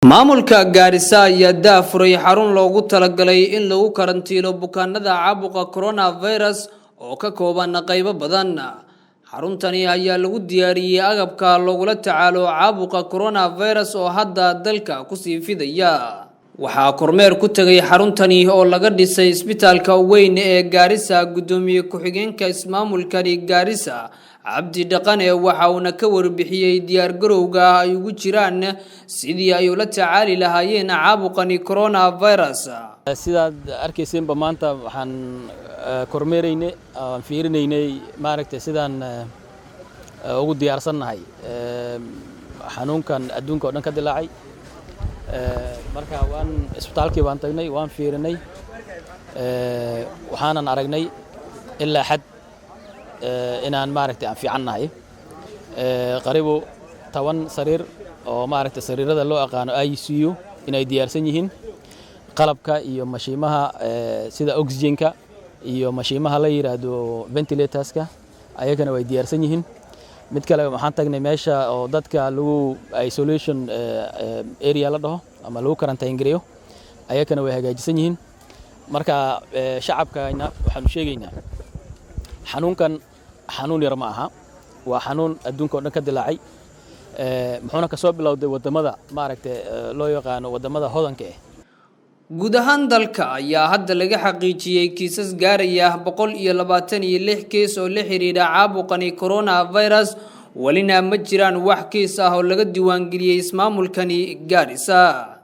Maamulka Gaarisa ayaa daafuray xarun loogu talagalay in lagu karantiilo bukaanada caabuqa coronavirus oo ka kooban qaybo badan. Xaruntani ayaa lagu diyaariyey agabka loogula tacaalo caabuqa coronavirus oo hadda dalka kusii fidaya. Waxaa kormeer ku tegay xaruntani oo laga dhisay isbitaalka weyn ee Gaarisa guddoomiye ku-xigeenka ismaamulkani Gaarisa, Cabdi Dhaqane. Waxa uuna ka warbixiyey diyaargarowga ay ugu jiraan sidii ay ula tacaali lahaayeen caabuqani coronavirus. Sidaad arkayseenba, maanta waxaan kormeeraynay, aan fiirinaynay, maaragtay, sidaan ugu diyaarsannahay xanuunkan adduunka oo dhan ka dilaacay. Marka waan isbitaalkii baan tagnay, waan fiirinay, waxaanan aragnay ilaa xad inaan, maaragtay, aan fiicannahay. Qaribo 10 sariir oo, maaragtay, sariirada loo aqaano ICU inay diyaarsan yihiin, qalabka iyo mashiimaha sida oxygenka iyo mashiimaha la yiraahdo ventilatorska ayagana way diyaarsan yihiin. Mid kale, waxaan tagnay meesha oo dadka lagu isolation area la dhaho ama lagu quarantine gareeyo, ayagana way hagaajisan yihiin. Marka shacabkana waxaanu sheegaynaa, xanuunkan xanuun yar ma aha, waa xanuun adduunka oo dhan ka dilaacay, muxuuna kasoo bilowday waddamada, maaragtay, loo yaqaano waddamada hodanka ah. Guud ahaan dalka ayaa hadda laga xaqiijiyey kiisas gaaraya 126 kiis oo la xiriira caabuqani coronavirus. Welina ma jiraan wax kiis ah oo laga diiwaangeliyey ismaamulkani Gaarisa.